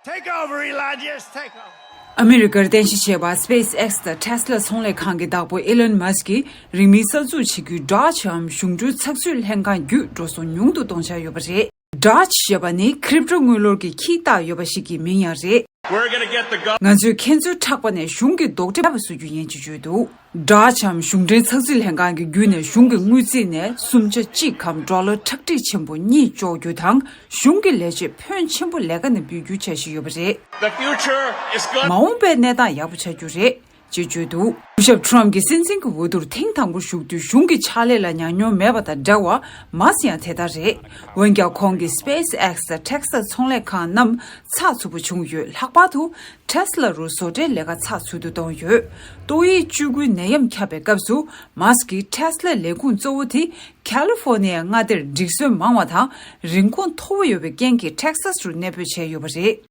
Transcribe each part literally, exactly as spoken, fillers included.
Take over, Elon. Yes, take over. ཨ་མི་རི་ཀར་རྟེན་གཞི་བྱས་པ་སྤེ་སི་ཨེག་སི་དང་ཊེ་སི་ལ་ཚོང་ལས་ཁང་གི་བདག་པོ་ཨི་ལོན་མཱ་སི་ཀྱིས་རིང་མིན་གསར་འཛུགས་བྱེད་རྒྱུའི་ཌོཇ་འམ་གཞུང་འབྲེལ་ཚགས་ཚུད་ལྷན་ཁང་བརྒྱུད་འགྲོ་སོང་ཉུང་དུ་གཏོང་འཆར་ཡོད་པ་རེད། ཌོཇ་ཞེས་པ་ནི་ཁྲིབ་ཊོ་དངུལ་ལོར་གྱི་ཁྱིས་བཏགས་ཡོད་པ་ཞིག་གི་མིང་ཡང་རེད། We're gonna get the gov- ང་ཚོས་ཁྱེད་ཚོའི་ཕྲག་པ་ནས་གཞུང་གི་རྡོག་ཁྲེས་མེད་པ་བཟོ་རྒྱུ་ཡིན་ཅེས་བརྗོད་འདུག་ཌོཇ་འམ་གཞུང་འབྲེལ་ཚགས་ཚུད་ལྷན་ཁང་གི་བརྒྱུད་ནས་གཞུང་གི་དངུལ་རྩིས་ནས་སུམ་ཆ་གཅིག་གམ་ཌོ་ལར་ཁྲག་ཁྲིག་ཆེན་པོ་གཉིས་གཅོག་རྒྱུ་དང་། གཞུང་གི་ལས་བྱེད་ཕོན་ཆེན་པོ་ལས་ཀ་ནས་འབུད་རྒྱུའི་འཆར་གཞི་ཡོད་པ་རེད། The future is good. མ་འོངས་པའི་གནས་སྟངས་ཡག་པོ་ཆགས་རྒྱུ་རེད། ཅེས་བརྗོད་འདུག་སྐུ་ཞབས་ཊམ་གྱིས་སྲིད་འཛིན་གྱི་འོས་བསྡུར་ཐེངས་དང་པོར་ཞུགས་དུས་གཞུང་གི་ཕྱག་ལས་ལ་ཉམས་མྱོང་མེད་པ་དང་འདྲ་བར་མཱ་སི་ཀི་ཡང་དེ་ལྟར་རེད། འོན་ཀྱང་ཁོང་གིས་སྤེ་སི་ཨེག་སི་དང་ཊེ་སི་ལ་ཚོང་ལས་ཁང་རྣམས་ཚགས་ཚུད་པོ་བྱུང་ཡོད། ལྷག་པར་དུ་ཊེ་སི་ལ་རུ་བཟོ་གྲྭའི་ལས་ཀ་ཚགས་ཚུད་དུ་གཏོང་ཡོད། ཏོག་དབྱིབས་བཅུ་དགུའི་ནད་ཡམས་ཁྱབ་པའི་སྐབས་སུ་མཱ་སི་ཀིས་ཊེ་སི་ལའི་ལས་ཁུངས་གཙོ་བོ་དེ་ཁ་ལི་ཧྥོར་ནི་ཡའི་མངའ་སྡེར་སྒྲིག་སྲོལ་མང་བ་དང་རིན་གོང་མཐོ་བོ་ཡོད་པའི་རྐྱེན་གྱིས་ཊེག་སཱས་རུ་གནས་སྤོས་བྱས་ཡོད་པ་རེད།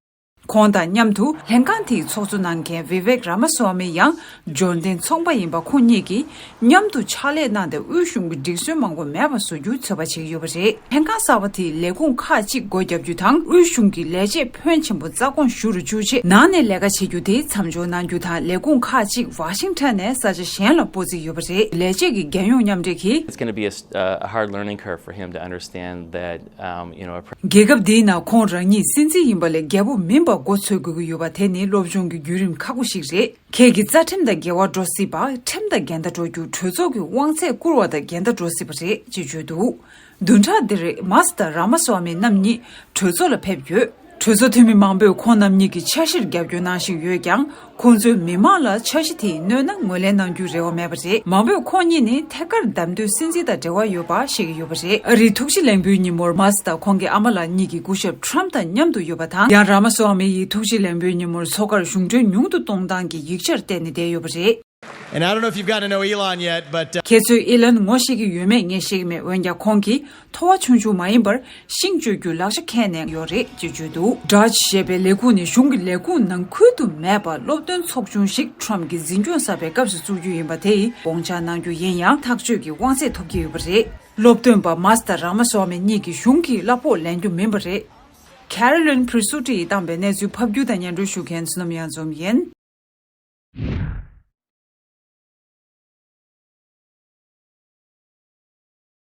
ཁོང་དང་མཉམ་དུ་ལྷན་ཁང་དེའི་ཚོགས་གཙོ་གནང་མཁན་བི་ཝེག་ར་མ་སོ་ཝ་མི་ཡང་འབྱོར་ལྡན་ཚོང་པ་ཡིན་པ་ཁོང་གཉིས་ཀྱིས་མཉམ་དུ་ཕྱག་ལས་གནང་སྟེ་དབུས་གཞུང་གི་སྒྲིག་སྲོལ་མང་པོ་མེད་པ་བཟོ་རྒྱུའི་རྩོད་པ་བྱེད་ཀྱི་ཡོད་པ་རེད། ལྷན་ཁང་གསར་པ་དེས་ལས་ཁུངས་ཁག་ཅིག་སྒོ་བརྒྱབ་རྒྱུ་དང་། དབུས་གཞུང་གི་ལས་བྱེད་ཕོན་ཆེན་པོ་རྩ་དགོངས་ཞུ་རུ་བཅུག་ཆེད་ནང་ནས་ལས་ཀ་བྱེད་རྒྱུ་དེ་མཚམས་འཇོག་གནང་རྒྱུ་དང་། ལས་ཁུངས་ཁག་ཅིག་ཝ་ཤིང་ཊོན་ནས་ས་ཆ་གཞན་ལ་སྤོ་རྩིས་ཡོད་པ་རེད། ལས་བྱེད་ཀྱི་རྒྱལ་ཡོངས་མཉམ་འབྲེལ་གྱིས། It's going to be a, s- uh, a hard learning curve for him to understand that, um, you know, a pre- རྒྱལ་ཁབ་འདིའི་ནང་ཁོང་རང་ཉིད་སྲིད་འཛིན་ཡིན་པ་ལས་རྒྱལ་པོ་མིན་པ་མགོ་འཚོས་དགོས་ཀྱི་ཡོད་པ་དེ་ནི་སློབ་སྦྱོང་གི་བརྒྱུད་རིམ་ཁག་པོ་ཞིག་རེད། ཁྱེད་ཀྱི་རྩ་ཁྲིམས་དང་འགལ་བར་འགྲོ་སྲིད་པ། ཁྲིམས་དང་འགལ་ཟླར་འགྲོ་རྒྱུ། གྲོས་ཚོགས་ཀྱི་དབང་ཚད་བསྐུར་བ་དང་འགལ་ཟླར་འགྲོ་སྲིད་པ་རེད་ཅེས་བརྗོད་འདུག་བདུན་ཕྲག་འདིར་མཱ་སི་དང་ར་མ་སོ་ཝ་མི་རྣམ་གཉིས་གྲོས་ཚོགས་ལ་ཕེབས་ཡོད། གྲོས་ཚོགས་འཐུས་མི་མང་པོས་ཁོང་རྣམ་གཉིས་ཀྱི་འཆར་གཞིར་རྒྱབ་སྐྱོར་གནང་བཞིན་ཡོད་ཀྱང་། ཁོང་ཚོས་མི་མང་ལ་འཆར་གཞི་དེས་གནོད་ན་ངོས་ལེན་གནང་རྒྱུའི་རེ་བ་མེད་པ་རེད། མང་པོས་ཁོང་གཉིས་ནི་ཐད་ཀར་བདམས་ཐོན་སྲིད་འཛིན་དང་འབྲེལ་བ་ཡོད་པ་བཤད་ཀྱི་ཡོད་པ་རེད། ཨ་རིའི་ཐུགས་རྗེ་ལེགས་འབུལ་ཉིན་མོར་མཱ་སི་དང་ཁོང་གི་ཨ་མ་ལགས་གཉིས་ཀྱིས་སྐུ་ཞབས་ཊམ་དང་མཉམ་དུ་ཡོད་པ་དང་། ཡང་ར་མ་སོ་ཝ་མི་ཡིས་ཐུགས་རྗེ་ལེགས་འབུལ་ཉིན་མོར་མཚོ་ཁར་གཞུང་འབྲེལ་ཉུང་དུ་གཏོང་སྟངས་ཀྱི་ཡིག་ཆར་བལྟས་ནས་བསྡད་ཡོད་པ་རེད། And I don't know if you've gotten to know Elon yet, but, uh, ཁྱེད་ཚོས་ཨི་ལོན་ངོ་ཤེས་ཀྱི་ཡོད་མེད་ངས་ཤེས་ཀྱི་མེད། འོན་ཀྱང་ཁོང་གིས་ཐོ་བ་ཆུང་ཆུང་མ་ཡིན་པར་ཤིང་གཅོད་རྒྱུ་ལག་ཆ་ཁྱེར་ནས་ཡོད་རེད་ཅེས་བརྗོད་འདུག་ཌོཇ་ཞེས་པའི་ལས་ཁུངས་ནི་གཞུང་གི་ལས་ཁུངས་ནང་ཁུལ་དུ་མེད་པར་སློབ་སྟོན་ཚོགས་ཆུང་ཞིག་ཊམ་གྱིས་འཛིན་སྐྱོང་གསར་པའི་སྐབས་སུ་བཙུགས་རྒྱུ་ཡིན་པ་དེ་ཡིས་དགོངས་འཆར་གནང་རྒྱུ་ཡིན་ཡང་། ཐག་གཅོད་ཀྱི་དབང་ཚད་ཐོབ་ཀྱི་ཡོད་པ་རེད། སློབ་སྟོན་པ་མཱ་སི་དང་ར་མ་སོ་ཝ་མི་གཉིས་ཀྱིས་གཞུང་གི་གླ་ཕོགས་ལེན་རྒྱུ་མིན་པ་རེད། ཁེ་རོ་ལིན་ཕི་རི་སུ་ཊི་ཡིས་བཏང་པའི་གནས་ཚུལ་ཕབ་སྒྱུར་དང་སྙན་སྒྲོན་ཞུ་མཁན་བསོད་ནམས་གཡང་འཛོམས་ཡིན།